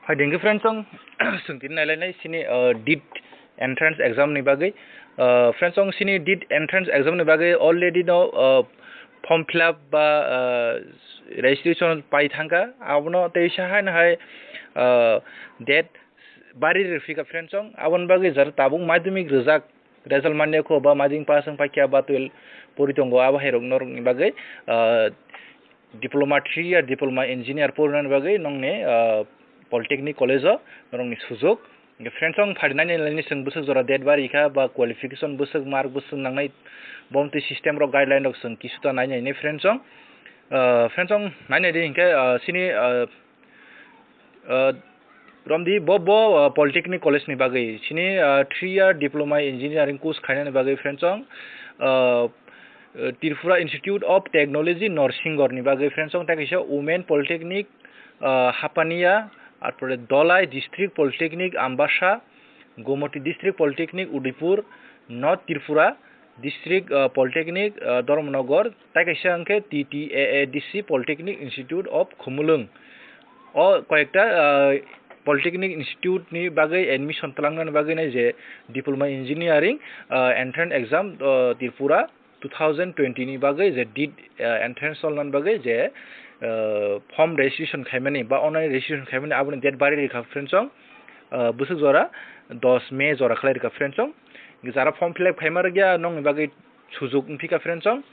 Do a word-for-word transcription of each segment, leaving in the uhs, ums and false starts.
Hai dengki friends, ang sungtin nailainai sini, uh, dit entrance exam ni bagwi. Uh, friends, ang sini dit entrance exam ni bagwi already no, uh, form fill up ba, uh, registration pai thangka. Abono tei sahan hai, uh, date bari rifika friends, ang abon bagwi jar tabuk madhyamik rijak result manya kho ba madhyamik pass wng paikha ba twelve pori tongo, abo hai rok norok ni bagwi, uh, diploma three year diploma engineer pornani bagwi nongni, ah, polytechnic college o norokni sujok. Hingke friends, ang phari nai nai chwng bwswk jora date bari kha ba qualification bwswk mark bwswk nangnai, bomtwi system rok guideline rok chwng kisu ta nai nai friends, ang, ah, friends, ang nai nai di hingke, ah, sini, ah, ah, romdi bo, bo, ah, polytechnic college ni bagwi sini, ah, three year diploma engineering course khainani bagwi friends, ang, ah, eh, Tripura Institute of Technology Norsingor ni bagwi friends, ang tei kaisa Women Polytechnic, ah, Hapania, arpore Dholai District Polytechnic Ambassa, Gomati District Polytechnic Udaipur, North Tripura District, ah, Polytechnic, ah, Dharmanagar, tei kaisa hwnkhe T T A A D C Polytechnic Institute of Khumulwng. O koyekta, ah, Polytechnic Institute ni bagwi admission twlangnani bagwi nai je Diploma Engineering, ah, entrance exam, ah, Tripura two thousand twenty ni bagwi je dit, ah, entrance cholnani bagwi je, ah, form registration khaimani ba online registration khaimani aboni date bari rikha friends, ang, ah, bwswk jora dos May jora khlai rikha friends, ang. Jara form fill up khaima rwgya nongni bagwi sujuk wngphika friends, ang.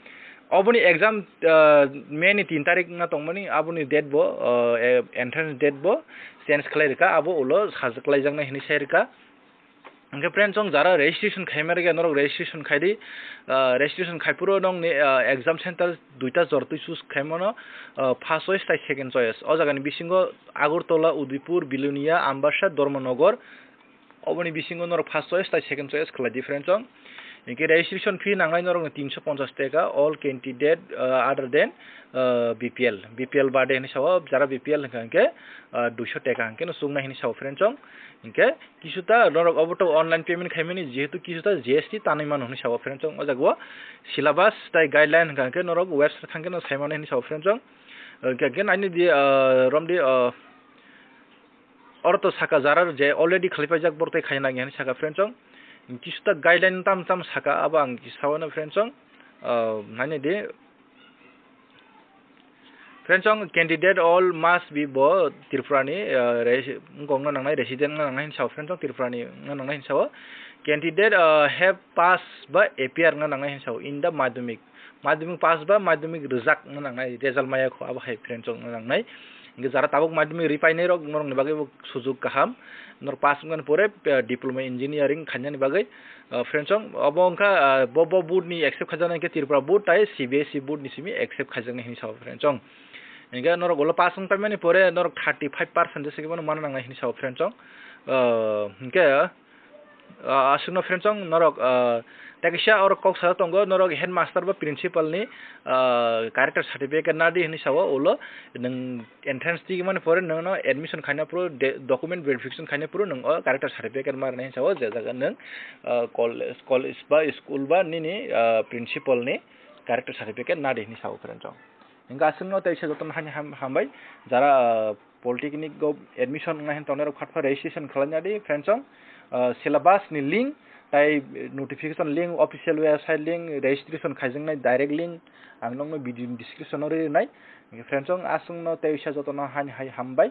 Oboni exam, ah, May ni tin tarik wngna tongmani, aboni date bo, ah, e-, entrance date bo change khlai rikha, abo ulo sajak laijaknai hinwi sai rikha. Hingke friends, ang jara registration khaima rwgya norok registration khaidi, ah, registration khaiphuru nongni, ah, exam center duita jortwi choose khaimano, ah, first choice tei second choice. O jagani bisingo Agartala, Udaipur, Bilonia, Ambassa, Dharmanagar, oboni bisingo norok first choice tei second choice khlai di friends, ang. Hingke registration fee nangnai norokno tinso ponchas taka, all candidate, uh, other than, uh, B P L. B P L bade hinwi sao, jara B P L hingka hingke, uh, duiso taka hingke no chuknai hinwi sao friends, ang. Hingke kisuta norok obo to online payment khaimani, jehetu kisuta G S T tanwi mano hinwi sao friends, ang. O jaga o syllabus tei guideline hingka hingke norok website thangke no saimano hinwi sao friends, ang. Hingke hingke naini di, uh, romdi, uh, Oro to saka jara je already khlaipaijak borok tei khaina nangya hinwi saka friends, ang. Kisuta guideline tam tam saka, abo ang kisa sao no friends, ang. Ah, naini di. Friends, ang, candidate all must be bo Tripura ni, ah, resi-, wngkok no nangnai, resident no nangnai hinwi sao friends, ang, Tripura ni no nangnai hinwi sao. Candidate, ah, have pass ba appear no nangnai hinwi sao in the madhyamik. Madhyamik pass ba madhyamik rijak wngna nangnai, result maya kho, abo hai friends wngna nangnai. Hingke jara tabuk madhyamik ripainai rok, norokni bagwi bo sujuk kaham. Norok pass wngmani pore, eh, diploma engineering khainani bagwi, eh, friends wng, obo wngkha, eh, bo, bo board ni accept khaijaknai hingke Tripura board tai C B S E board ni simi accept khaijaknai hinwi sao friends wng. Hingke norok ulo pass wng paimani pore norok thirty five percent jesa khe bono mana nangnai hinwi sao friends wng. Eh, hingke, Ah, aswkno friends wng norok, ah, tei kisa oro kok sajak tongo, norok headmaster ba principal ni, ah, character certificate nadi hinwi sao, ulo nwng entrance twi mani pore nwng no admission khaina phuru de-, document verification khaina phuru nwng o character certificate ma rwnai hinwi sao, je jaga nwng, ah, college, college ba school ba nini, ah, principal ni character certificate nadi hinwi sao friends wng. Hingke aswkno teisa jotono haini ham-, hambai, jara, ah, polytechnic o admission wngnai hwn tongnai rok phatpha registration khlaina di, friends wng, ah, syllabus ni link tai notification link, official website link, registration khaijaknai direct link ang nokno video ni description o rwi rwnai. Hingke friends wng aswkno teisa jotono haini hai hambai.